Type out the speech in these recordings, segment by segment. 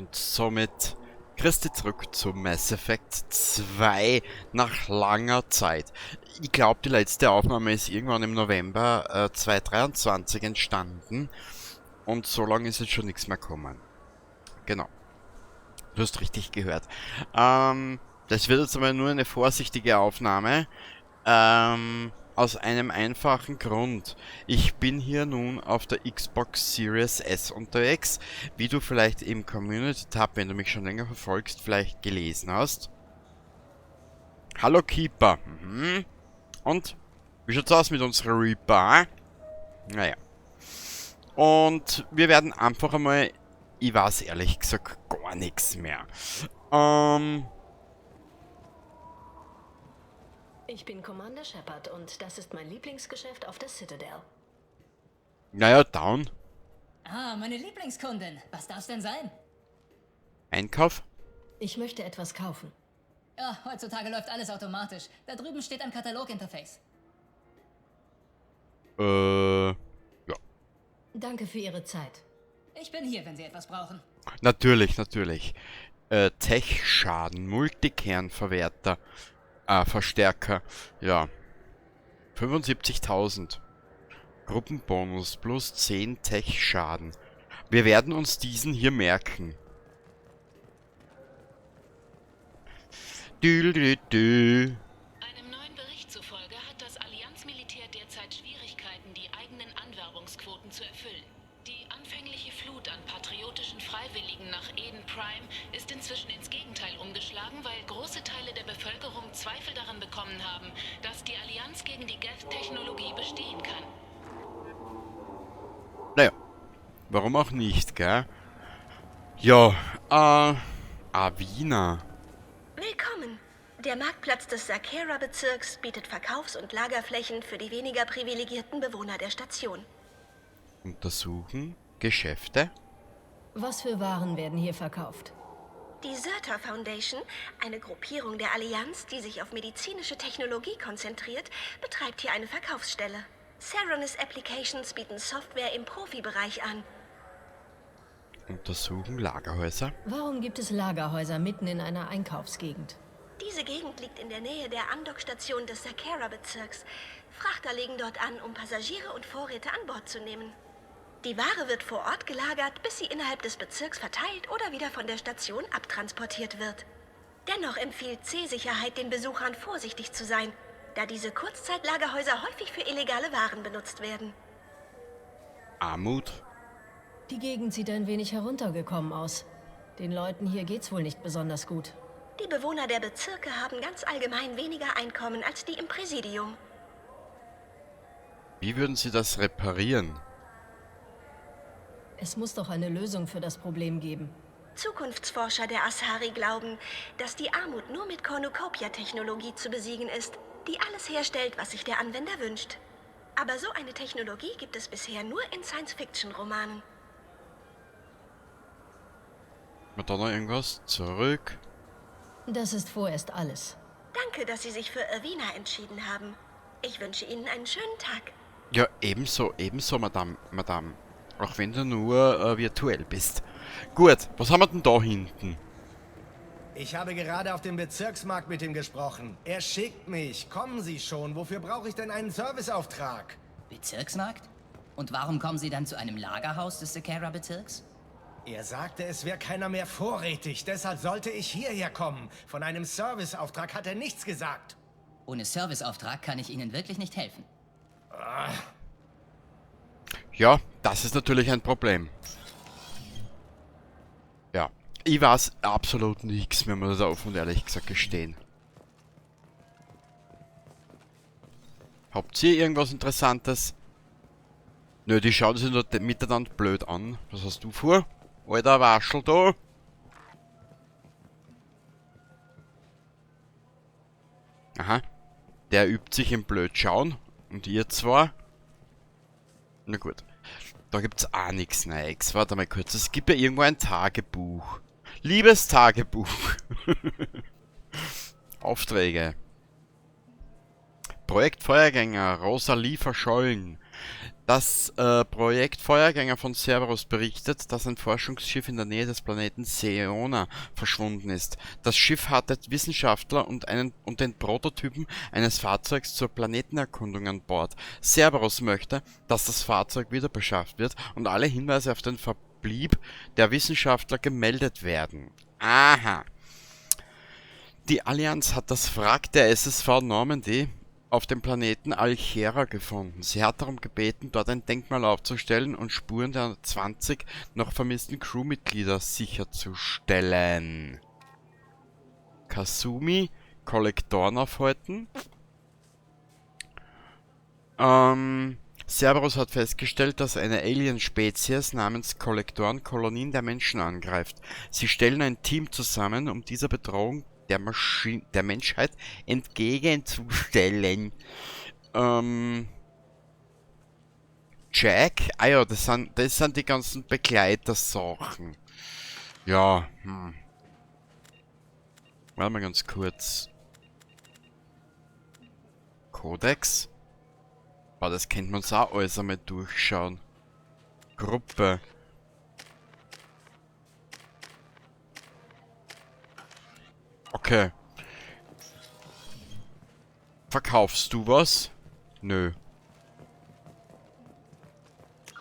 Und somit Christi zurück zu Mass Effect 2 nach langer Zeit. Ich glaube, die letzte Aufnahme ist irgendwann im November 2023 entstanden. Und so lange ist jetzt schon nichts mehr gekommen. Genau. Du hast richtig gehört. Das wird jetzt aber nur eine vorsichtige Aufnahme. Aus einem einfachen Grund. Ich bin hier nun auf der Xbox Series S unterwegs, wie du vielleicht im Community Tab, wenn du mich schon länger verfolgst, vielleicht gelesen hast. Hallo Keeper. Mhm. Und? Wie schaut's aus mit unserer Reaper? Naja. Und wir werden einfach einmal, ich weiß ehrlich gesagt gar nichts mehr. Ich bin Commander Shepard und das ist mein Lieblingsgeschäft auf der Citadel. Naja, down. Ah, meine Lieblingskundin. Was darf's denn sein? Einkauf? Ich möchte etwas kaufen. Ja, heutzutage läuft alles automatisch. Da drüben steht ein Kataloginterface. Ja. Danke für Ihre Zeit. Ich bin hier, wenn Sie etwas brauchen. Natürlich, natürlich. Tech-Schaden, Multikernverwerter. Verstärker, ja. 75.000. Gruppenbonus plus 10 Tech-Schaden. Wir werden uns diesen hier merken. Dü, dü, dü. Einem neuen Bericht zufolge hat das Allianzmilitär derzeit Schwierigkeiten, die eigenen Anwerbungsquoten zu erfüllen. Die anfängliche Flut an patriotischen Freiwilligen nach Eden Prime ist inzwischen ins Gegenteil umgeschlagen, weil große Teile der Bevölkerung Zweifel daran bekommen haben, dass die Allianz gegen die Geth-Technologie bestehen kann. Naja, warum auch nicht, gell? Ja, Avina. Willkommen. Der Marktplatz des Zakera-Bezirks bietet Verkaufs- und Lagerflächen für die weniger privilegierten Bewohner der Station. Untersuchen Geschäfte. Was für Waren werden hier verkauft? Die Sirta Foundation, eine Gruppierung der Allianz, die sich auf medizinische Technologie konzentriert, betreibt hier eine Verkaufsstelle. Saronis Applications bieten Software im Profibereich an. Untersuchen Lagerhäuser. Warum gibt es Lagerhäuser mitten in einer Einkaufsgegend? Diese Gegend liegt in der Nähe der Andockstation des Zakera-Bezirks. Frachter legen dort an, um Passagiere und Vorräte an Bord zu nehmen. Die Ware wird vor Ort gelagert, bis sie innerhalb des Bezirks verteilt oder wieder von der Station abtransportiert wird. Dennoch empfiehlt C-Sicherheit den Besuchern, vorsichtig zu sein, da diese Kurzzeitlagerhäuser häufig für illegale Waren benutzt werden. Armut? Die Gegend sieht ein wenig heruntergekommen aus. Den Leuten hier geht's wohl nicht besonders gut. Die Bewohner der Bezirke haben ganz allgemein weniger Einkommen als die im Präsidium. Wie würden Sie das reparieren? Es muss doch eine Lösung für das Problem geben. Zukunftsforscher der Asari glauben, dass die Armut nur mit Cornucopia-Technologie zu besiegen ist, die alles herstellt, was sich der Anwender wünscht. Aber so eine Technologie gibt es bisher nur in Science-Fiction-Romanen. Mal da noch irgendwas? Zurück. Das ist vorerst alles. Danke, dass Sie sich für Avina entschieden haben. Ich wünsche Ihnen einen schönen Tag. Ja, ebenso, ebenso, Madame, Madame. Auch wenn du nur virtuell bist. Gut, was haben wir denn da hinten? Ich habe gerade auf dem Bezirksmarkt mit ihm gesprochen. Er schickt mich. Kommen Sie schon. Wofür brauche ich denn einen Serviceauftrag? Bezirksmarkt? Und warum kommen Sie dann zu einem Lagerhaus des Zakera-Bezirks? Er sagte, es wäre keiner mehr vorrätig. Deshalb sollte ich hierher kommen. Von einem Serviceauftrag hat er nichts gesagt. Ohne Serviceauftrag kann ich Ihnen wirklich nicht helfen. Ah. Ja, das ist natürlich ein Problem. Ja, ich weiß absolut nichts mehr, muss ich da offen und ehrlich gesagt gestehen. Habt ihr irgendwas Interessantes? Nö, die schauen sich nur miteinander blöd an. Was hast du vor? Alter Waschel da. Aha. Der übt sich im Blödschauen. Und ihr zwar? Na gut. Da gibt's auch nix Neues. Warte mal kurz. Es gibt ja irgendwo ein Tagebuch. Liebes Tagebuch. Aufträge. Projekt Feuergänger. Rosalie verschollen. Das Projekt Feuergänger von Cerberus berichtet, dass ein Forschungsschiff in der Nähe des Planeten Seona verschwunden ist. Das Schiff hatte Wissenschaftler und den Prototypen eines Fahrzeugs zur Planetenerkundung an Bord. Cerberus möchte, dass das Fahrzeug wieder beschafft wird und alle Hinweise auf den Verblieb der Wissenschaftler gemeldet werden. Aha. Die Allianz hat das Wrack der SSV Normandy auf dem Planeten Alchera gefunden. Sie hat darum gebeten, dort ein Denkmal aufzustellen und Spuren der 20 noch vermissten Crewmitglieder sicherzustellen. Kasumi, Kollektoren aufhalten. Cerberus hat festgestellt, dass eine Alien-Spezies namens Kollektoren Kolonien der Menschen angreift. Sie stellen ein Team zusammen, um dieser Bedrohung der Menschheit entgegenzustellen. Jack? Ah ja, das sind die ganzen Begleitersachen. Ja, Warte mal ganz kurz. Kodex? Boah, das kennt man uns auch alles einmal durchschauen. Gruppe. Okay. Verkaufst du was? Nö.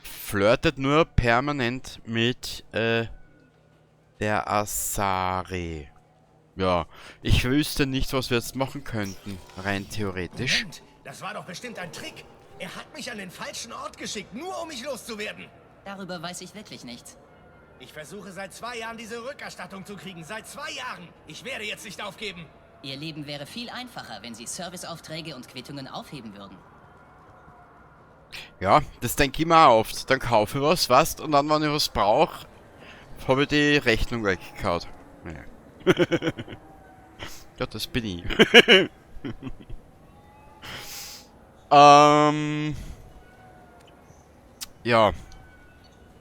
Flirtet nur permanent mit der Asari. Ja, ich wüsste nicht, was wir jetzt machen könnten, rein theoretisch. Moment, das war doch bestimmt ein Trick. Er hat mich an den falschen Ort geschickt, nur um mich loszuwerden. Darüber weiß ich wirklich nichts. Ich versuche seit 2 Jahren, diese Rückerstattung zu kriegen. Seit 2 Jahren! Ich werde jetzt nicht aufgeben. Ihr Leben wäre viel einfacher, wenn Sie Serviceaufträge und Quittungen aufheben würden. Ja, das denke ich mir auch oft. Dann kaufe ich was, weißt, und dann, wenn ich was brauche, habe ich die Rechnung weggekaut. Naja. Ja, das bin ich. Ja.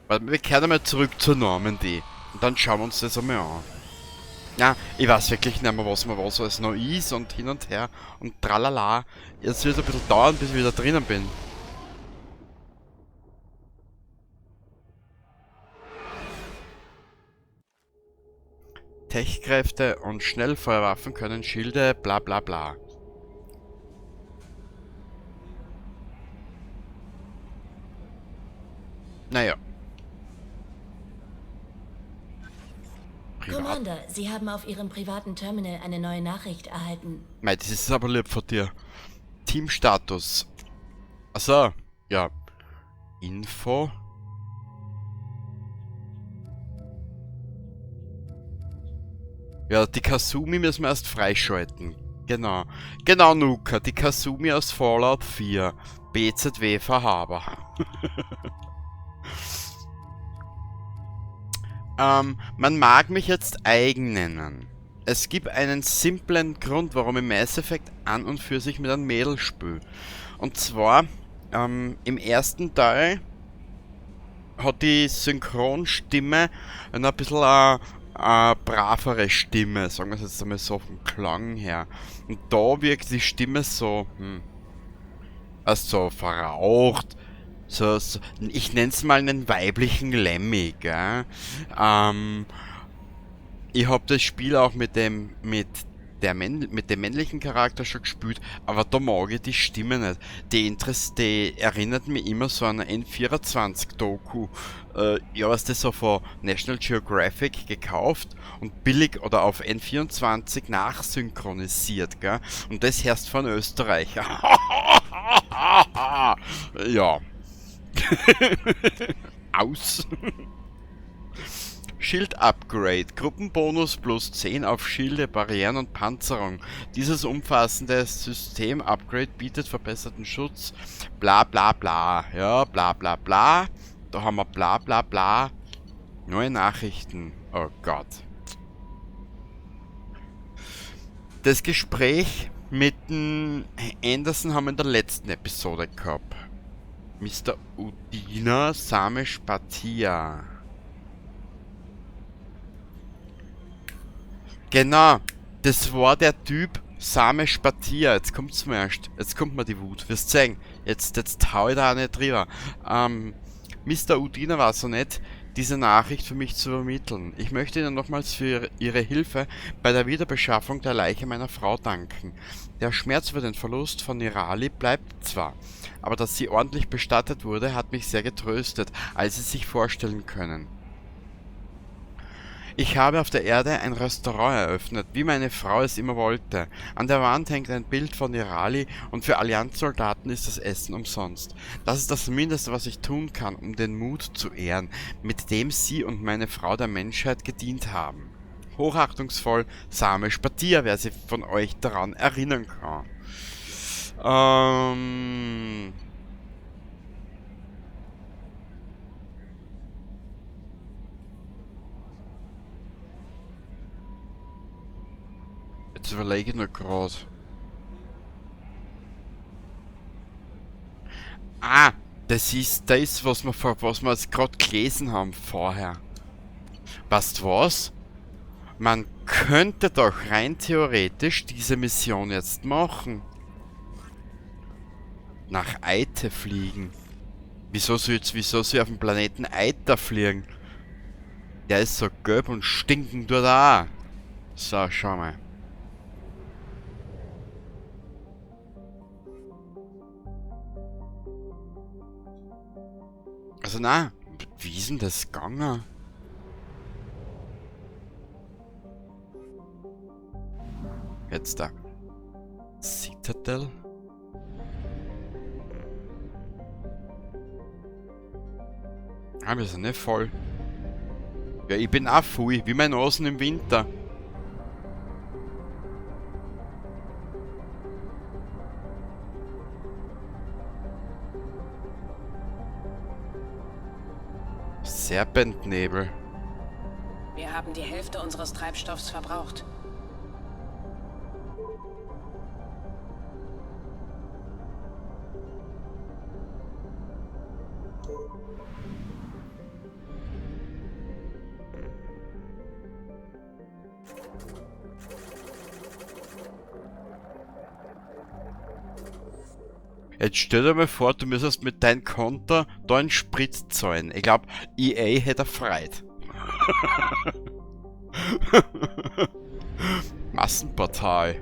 Warte, wir kehren einmal zurück zur Normandy. Und dann schauen wir uns das einmal an. Ja, ich weiß wirklich nicht mehr, was alles noch ist und hin und her und tralala. Jetzt wird es ein bisschen dauern, bis ich wieder drinnen bin. Techkräfte und Schnellfeuerwaffen können Schilde, bla bla bla. Naja. Privat. Commander, Sie haben auf Ihrem privaten Terminal eine neue Nachricht erhalten. Mei, das ist aber lieb von dir. Teamstatus. Achso, ja. Info. Ja, die Kasumi müssen wir erst freischalten. Genau. Genau, Nuka. Die Kasumi aus Fallout 4. BZW Verhaber. Man mag mich jetzt eigen nennen. Es gibt einen simplen Grund, warum ich Mass Effect an und für sich mit einem Mädel spiele. Und zwar, im ersten Teil hat die Synchronstimme ein bisschen eine bravere Stimme, sagen wir es jetzt einmal so vom Klang her. Und da wirkt die Stimme so, also so verraucht. So, ich nenn's mal einen weiblichen Lemmy, gell? Ich hab das Spiel auch mit dem männlichen Charakter schon gespielt, aber da mag ich die Stimme nicht. Die erinnert mich immer so an eine N24-Doku. Ja, was das so von National Geographic gekauft und billig oder auf N24 nachsynchronisiert, gell? Und das herrscht von Österreich. Ja. Aus. Schild-Upgrade. Gruppenbonus plus 10 auf Schilde, Barrieren und Panzerung. Dieses umfassende System-Upgrade bietet verbesserten Schutz. Bla bla bla. Ja, bla bla bla. Da haben wir bla bla bla. Neue Nachrichten. Oh Gott. Das Gespräch mit dem Anderson haben wir in der letzten Episode gehabt. Mr. Udina Samesh Bhatia. Genau, das war der Typ, Samesh Bhatia, jetzt kommt's mir erst. Jetzt kommt mir die Wut. Wirst sehen. Jetzt hau ich da auch nicht drüber. Mr. Udina war so nett, diese Nachricht für mich zu übermitteln. Ich möchte Ihnen nochmals für Ihre Hilfe bei der Wiederbeschaffung der Leiche meiner Frau danken. Der Schmerz über den Verlust von Nirali bleibt zwar, aber dass sie ordentlich bestattet wurde, hat mich sehr getröstet, als Sie sich vorstellen können. Ich habe auf der Erde ein Restaurant eröffnet, wie meine Frau es immer wollte. An der Wand hängt ein Bild von Nirali und für Allianzsoldaten ist das Essen umsonst. Das ist das Mindeste, was ich tun kann, um den Mut zu ehren, mit dem sie und meine Frau der Menschheit gedient haben. Hochachtungsvoll, Samesh Bhatia, wer sich von euch daran erinnern kann. Jetzt überlege ich nur grad. Ah, das ist das, was wir jetzt grad gelesen haben vorher. Weißt du was? Man könnte doch rein theoretisch diese Mission jetzt machen. Nach Aithe fliegen. Wieso soll ich auf dem Planeten Aithe fliegen? Der ist so gelb und stinkend dort auch. So, schau mal. Also na, wie ist denn das gegangen? Jetzt da. Citadel. Ah, wir sind nicht voll. Ja, ich bin auch voll, wie mein Nasen im Winter. Serpentnebel. Wir haben die Hälfte unseres Treibstoffs verbraucht. Jetzt stell dir mal vor, du müsstest mit deinem Konto da einen Sprit zahlen. Ich glaub, EA hätte erfreut. Massenportal.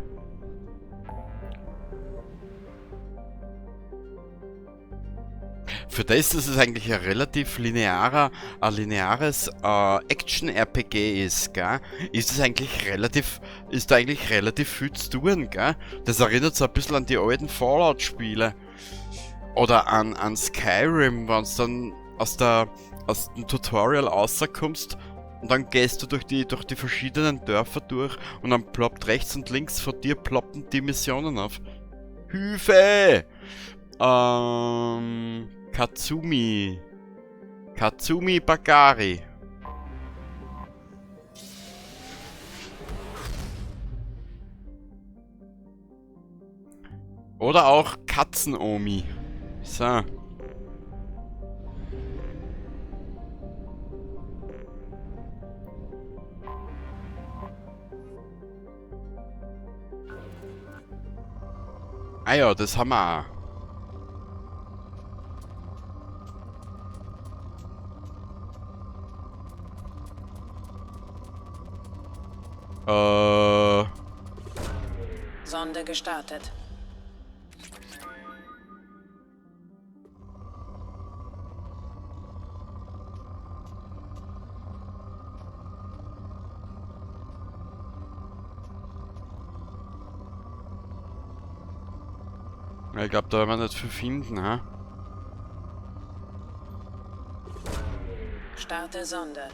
Für das, dass es eigentlich ein relativ lineares Action-R P G ist, gell? Ist es eigentlich relativ, ist da eigentlich relativ viel zu tun, gell? Das erinnert so ein bisschen an die alten Fallout-Spiele. Oder an Skyrim, wenn du dann aus dem Tutorial rauskommst und dann gehst du durch die verschiedenen Dörfer durch und dann ploppt rechts und links vor dir ploppen die Missionen auf. Hilfe! Katsumi. Katsumi Bakari. Oder auch Katzenomi. So. Ah ja, das haben wir auch. Sonde gestartet. Ja, ich glaub, da werden wir nicht viel finden, hä? Starte Sonde.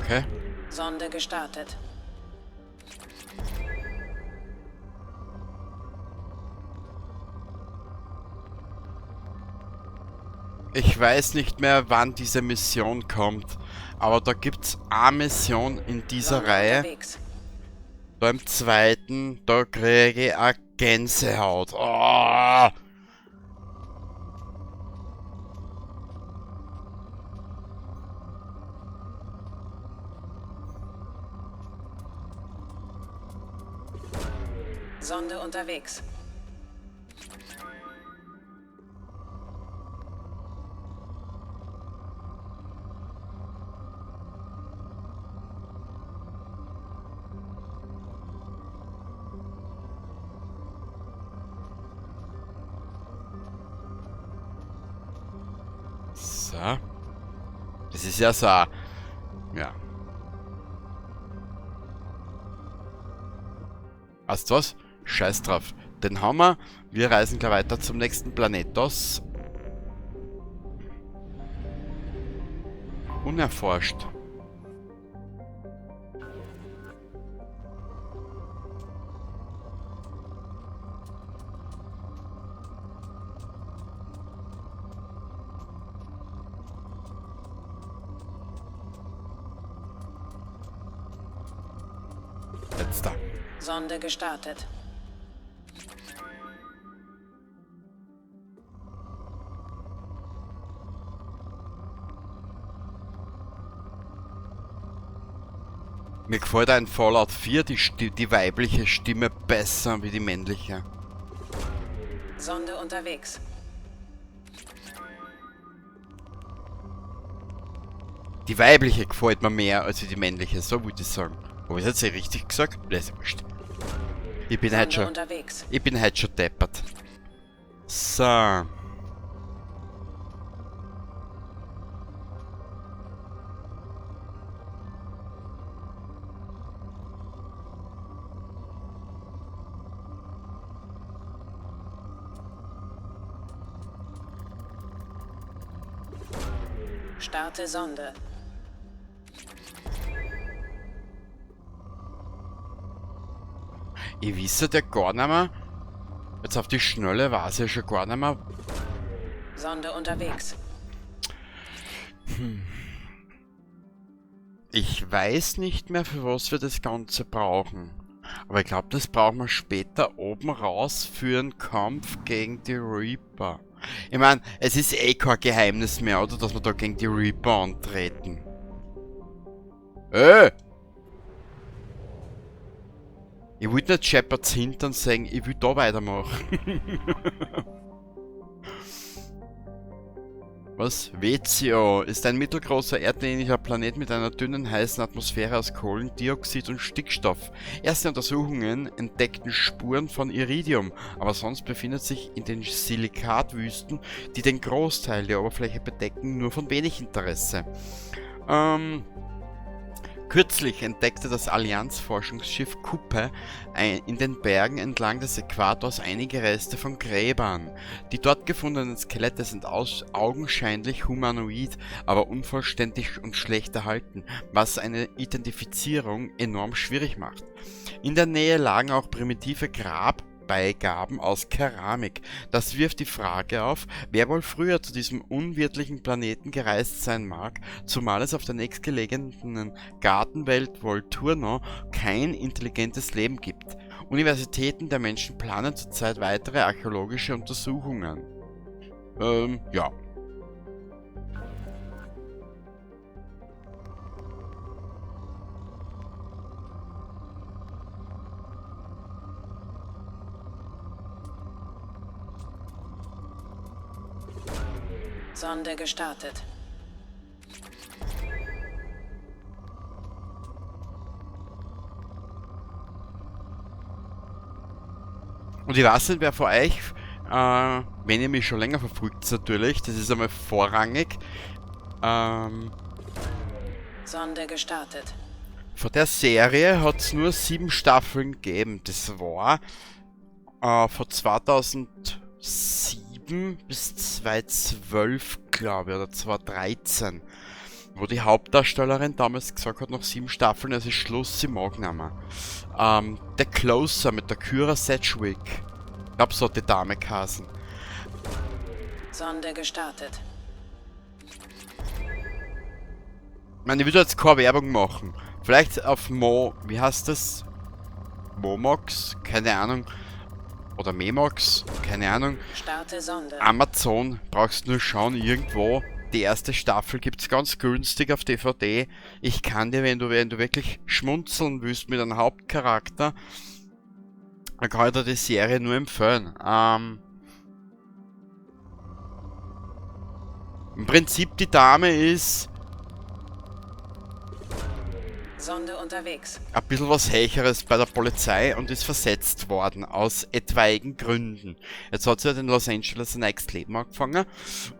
Okay. Sonde gestartet. Ich weiß nicht mehr, wann diese Mission kommt, aber da gibt's eine Mission in dieser Sonde Reihe. unterwegs. Da im zweiten, da kriege ich eine Gänsehaut. Oh! Sonde unterwegs. So. Das ist ja so. Ja. Weißt du was? Scheiß drauf. Den haben wir. Wir reisen gleich weiter zum nächsten Planetos. Unerforscht. Jetzt da. Sonde gestartet. Mir gefällt ein Fallout 4 die weibliche Stimme besser wie die männliche. Sonde unterwegs. Die weibliche gefällt mir mehr als die männliche, so würde ich sagen. Habe ich das jetzt richtig gesagt? Das ist wurscht. Ich bin heute schon, unterwegs. ich bin heute schon deppert. So. Starte Sonde. Ich weiß ja gar nicht mehr. Jetzt auf die Schnelle weiß ich ja schon gar nicht mehr. Sonde unterwegs. Ich weiß nicht mehr, für was wir das Ganze brauchen. Aber ich glaub, das brauchen wir später oben raus für einen Kampf gegen die Reaper. Ich mein, es ist eh kein Geheimnis mehr, oder? Dass wir da gegen die Reaper antreten. Ich wollte nicht Shepards Hintern sehen, ich will da weitermachen. Was? Vezio ist ein mittelgroßer erdähnlicher Planet mit einer dünnen, heißen Atmosphäre aus Kohlendioxid und Stickstoff. Erste Untersuchungen entdeckten Spuren von Iridium, aber sonst befindet sich in den Silikatwüsten, die den Großteil der Oberfläche bedecken, nur von wenig Interesse. Kürzlich entdeckte das Allianz-Forschungsschiff Kuppe in den Bergen entlang des Äquators einige Reste von Gräbern. Die dort gefundenen Skelette sind augenscheinlich humanoid, aber unvollständig und schlecht erhalten, was eine Identifizierung enorm schwierig macht. In der Nähe lagen auch primitive Grabbeigaben aus Keramik. Das wirft die Frage auf, wer wohl früher zu diesem unwirtlichen Planeten gereist sein mag, zumal es auf der nächstgelegenen Gartenwelt Volturno kein intelligentes Leben gibt. Universitäten der Menschen planen zurzeit weitere archäologische Untersuchungen. Ja. Sonde gestartet. Und ich weiß nicht, wer von euch, wenn ihr mich schon länger verfolgt, natürlich, das ist einmal vorrangig. Sonde gestartet. Von der Serie hat's nur 7 Staffeln gegeben. Das war von 2007 bis 2012, glaube ich, oder 2013, wo die Hauptdarstellerin damals gesagt hat, nach 7 Staffeln, es ist Schluss, sie mag nicht mehr. The Closer mit der Kyra Sedgwick. Ich glaub, so hat die Dame geheißen. Sonde gestartet. Ich meine, ich würde jetzt keine Werbung machen. Vielleicht auf Mo, wie heißt das? Momox? Keine Ahnung. Oder Memox? Keine Ahnung. Starte Sonde. Amazon, brauchst nur schauen, irgendwo. Die erste Staffel gibt's ganz günstig auf DVD. Ich kann dir, wenn du wirklich schmunzeln willst mit einem Hauptcharakter, Da kann ich dir die Serie nur empfehlen. Im Prinzip, die Dame ist Sonde unterwegs. Ein bisschen was Hecheres bei der Polizei und ist versetzt worden aus etwaigen Gründen. Jetzt hat sie halt in Los Angeles ein neues Leben angefangen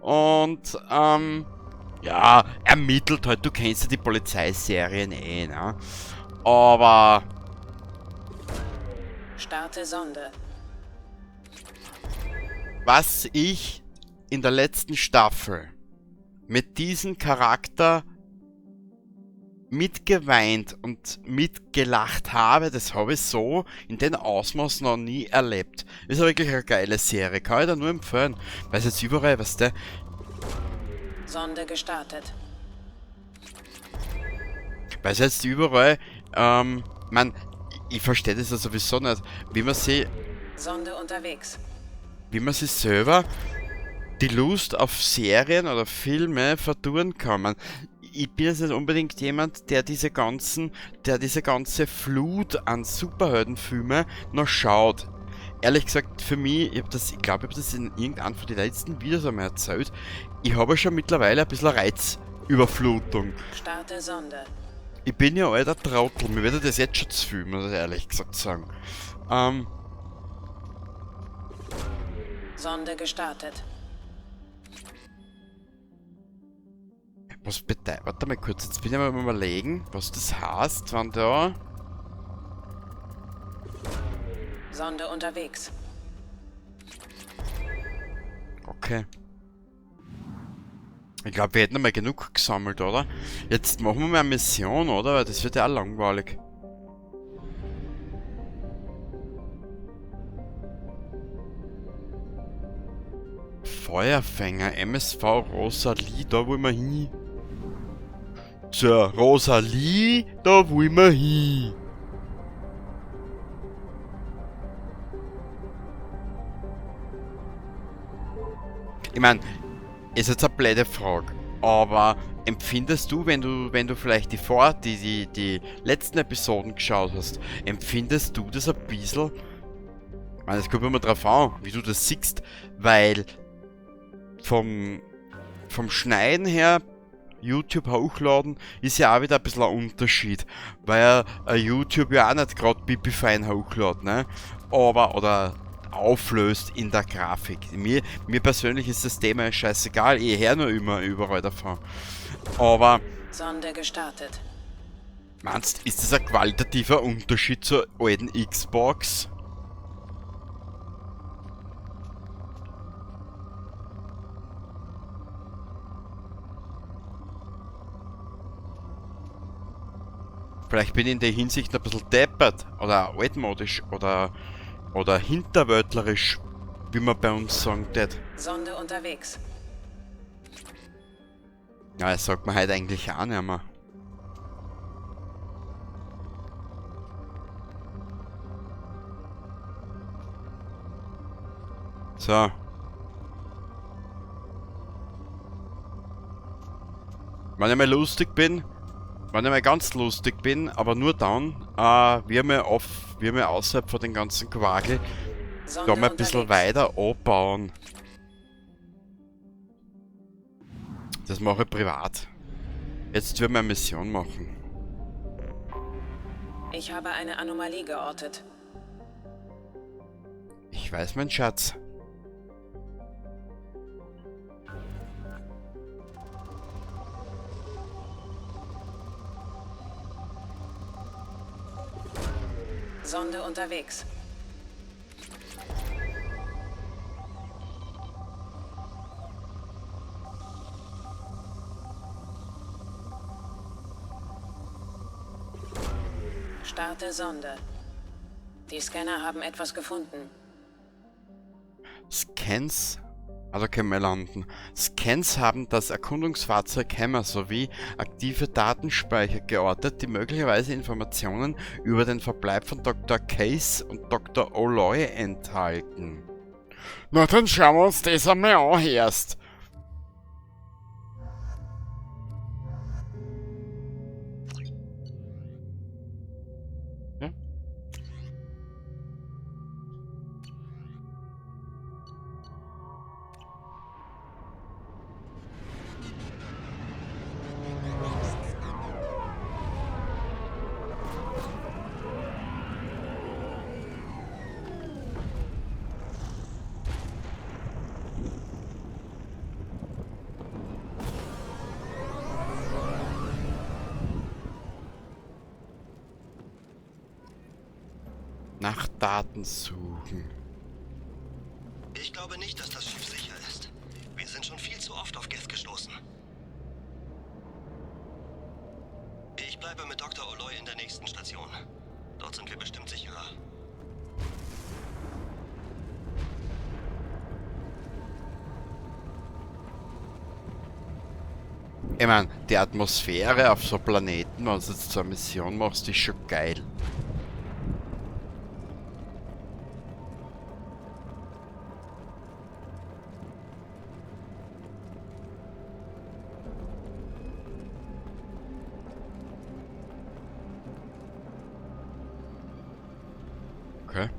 und ja, ermittelt halt, du kennst ja die Polizeiserien eh, ne? Aber Starte Sonde. Was ich in der letzten Staffel mit diesem Charakter mitgeweint und mitgelacht habe, das habe ich so in den Ausmaß noch nie erlebt. Ist ja wirklich eine geile Serie, kann ich da nur empfehlen. Weil es jetzt überall, weißt du... Sonde gestartet. Weil es jetzt überall, man, ich verstehe das ja sowieso nicht, wie man sie... Sonde unterwegs. Wie man sich selber die Lust auf Serien oder Filme vertun kann. Man, ich bin jetzt nicht unbedingt jemand, der diese ganze Flut an Superheldenfilme noch schaut. Ehrlich gesagt, für mich, ich glaub, ich hab das in irgendeinem von den letzten Videos einmal erzählt, ich habe schon mittlerweile ein bisschen Reizüberflutung. Starte Sonde. Ich bin ja alter Trottel, mir wird das jetzt schon zu viel, muss ich ehrlich gesagt sagen. Sonde gestartet. Was bedeutet... Warte mal kurz, jetzt bin ich mal am Überlegen, was das heißt, wenn da... Sonde unterwegs. Okay. Ich glaub, wir hätten einmal genug gesammelt, oder? Jetzt machen wir mal eine Mission, oder? Weil das wird ja auch langweilig. Feuerfänger, MSV Rosalie, da wollen wir hin. Zur Rosalie, da wollen wir hin. Ich mein, ist jetzt eine blöde Frage, aber empfindest du, wenn du vielleicht die letzten Episoden geschaut hast, empfindest du das ein bisschen? Ich meine, es kommt immer drauf an, wie du das siehst, weil vom Schneiden her, YouTube hochladen, ist ja auch wieder ein bisschen ein Unterschied, weil YouTube ja auch nicht grad pipi-fein hochladet, ne? Aber, oder auflöst in der Grafik. Mir persönlich ist das Thema scheißegal, ich höre nur immer überall davon. Aber Sonde gestartet. Meinst, ist das ein qualitativer Unterschied zur alten Xbox? Vielleicht bin ich in der Hinsicht ein bisschen deppert oder altmodisch oder hinterwäldlerisch, wie man bei uns sagen tät. Sonde unterwegs. Ja, das sagt man halt eigentlich auch nicht mehr. So. Wenn ich mal lustig bin, wenn ich mal ganz lustig bin, aber nur dann, wir mal außerhalb von den ganzen Quagel da mal ein bisschen weiter abbauen. Das mache ich privat. Jetzt werden wir eine Mission machen. Ich habe eine Anomalie geortet. Ich weiß, mein Schatz. Sonde unterwegs. Starte Sonde. Die Scanner haben etwas gefunden. Scans? Also können wir landen. Scans haben das Erkundungsfahrzeug Hammer sowie aktive Datenspeicher geortet, die möglicherweise Informationen über den Verbleib von Dr. Case und Dr. O'Loy enthalten. Na dann schauen wir uns das einmal an erst. Ja? Nach Daten suchen. Ich glaube nicht, dass das Schiff sicher ist. Wir sind schon viel zu oft auf Geth gestoßen. Ich bleibe mit Dr. Oloy in der nächsten Station. Dort sind wir bestimmt sicherer. Ich meine, die Atmosphäre auf so Planeten, wenn du jetzt so eine Mission machst, ist schon geil. Okay.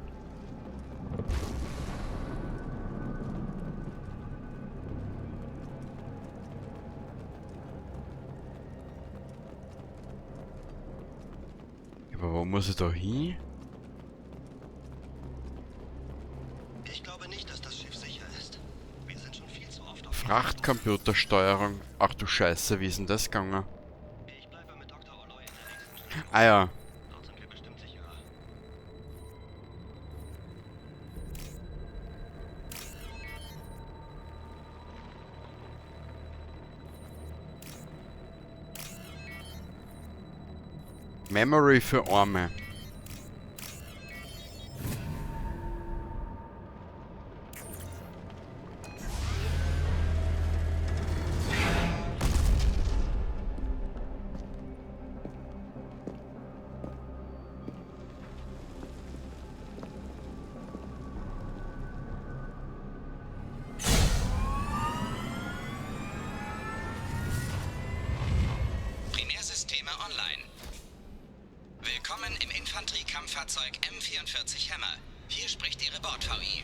Aber wo muss ich da hin? Ich glaube nicht, dass das Schiff sicher ist. Wir sind schon viel zu oft auf Frachtcomputersteuerung. Ach du Scheiße, wie ist denn das gegangen? Ich bleibe mit Dr. Oloy in der nächsten Station. Ah ja. Dort sind wir bestimmt sicherer. Memory für Arme. Primärsysteme online. Willkommen im Infanteriekampffahrzeug M44 Hammer. Hier spricht Ihre Bord-VI.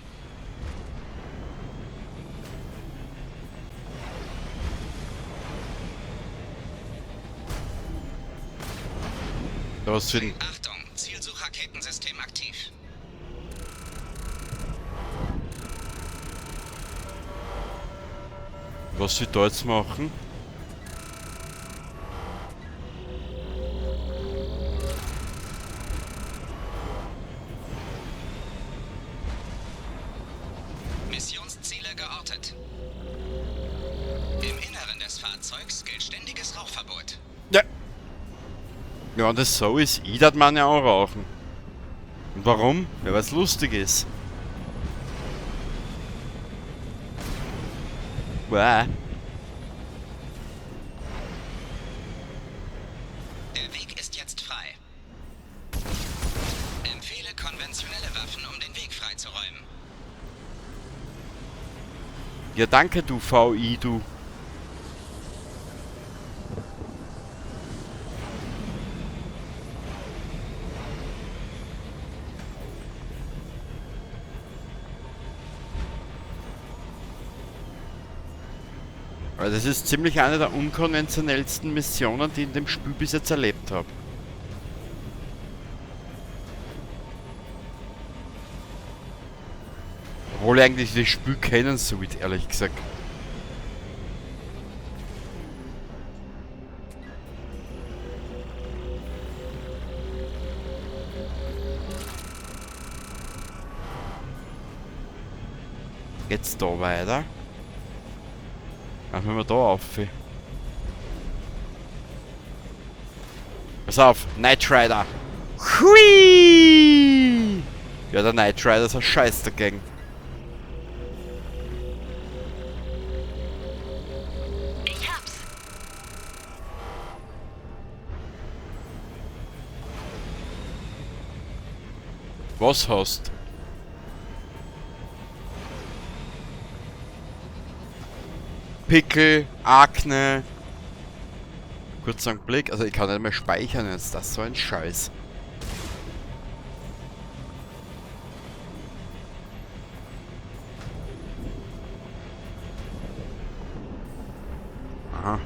Was für ein Achtung, Zielsuchraketensystem aktiv. Was sie da jetzt machen? Missionsziele geortet. Im Inneren des Fahrzeugs gilt ständiges Rauchverbot. Ja. Ja, und das so ist, ich darf man ja auch rauchen. Und warum? Ja, weil's lustig ist. Bäh. Der Weg ist jetzt frei. Empfehle konventionelle Waffen, um den Weg freizuräumen. Ja, danke, du VI, du. Aber das ist ziemlich eine der unkonventionellsten Missionen, die ich in dem Spiel bis jetzt erlebt hab. Obwohl ich eigentlich das Spiel kennen sollte, ehrlich gesagt. Geht's da weiter? Ach, wenn wir da auf. Pass auf, Knight Rider. Hui! Ja, der Knight Rider ist ein Scheiß dagegen. Ich hab's. Was hast? Pickel, Akne. Kurzer Blick, also ich kann nicht mehr speichern jetzt, das ist so ein Scheiß. Aha.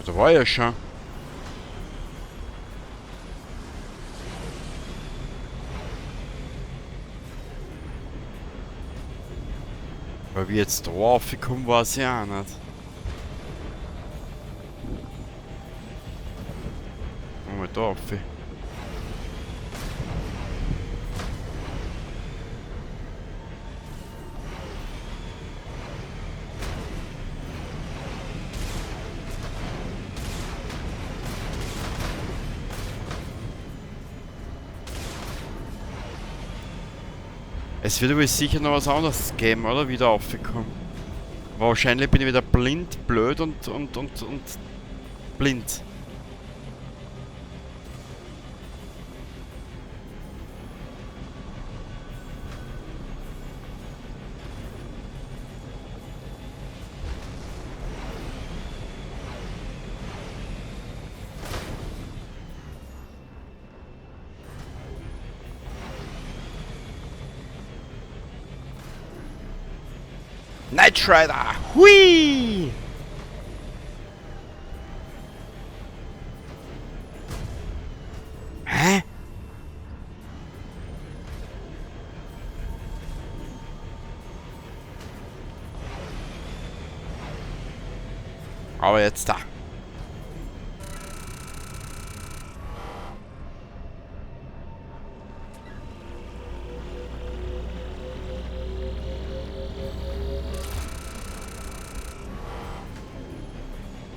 Da war ich ja schon. Weil wir jetzt da raufgekommen, weiß ich auch nicht. Mal da rauf. Es wird aber sicher noch was anderes geben, oder? Wieder aufgekommen. Wahrscheinlich bin ich wieder blind, blöd und blind. Knight Rider! Hui! Hä? Aber jetzt da.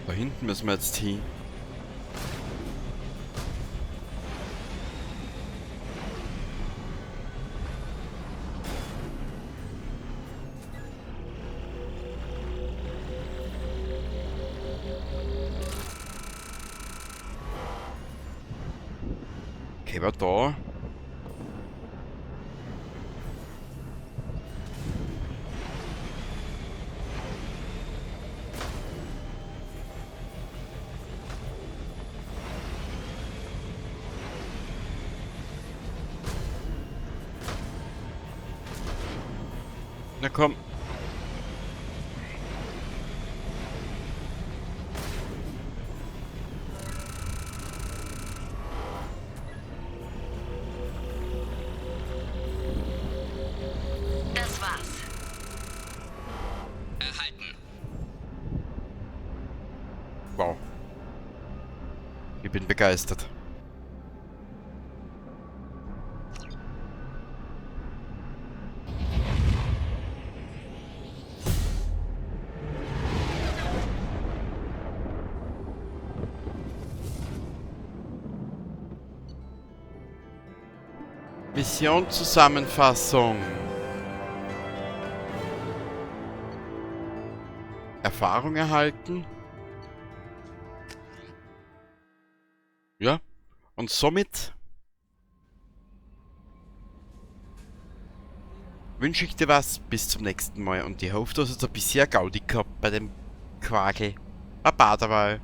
Da hinten müssen wir jetzt hin. Okay, aber da. Na komm. Das war's. Erhalten. Wow. Ich bin begeistert. Mission-Zusammenfassung. Erfahrung erhalten. Ja, und somit wünsche ich dir was. Bis zum nächsten Mal und ich hoffe, du hast jetzt ein bisschen Gaudi gehabt bei dem Quagel. Baba dabei.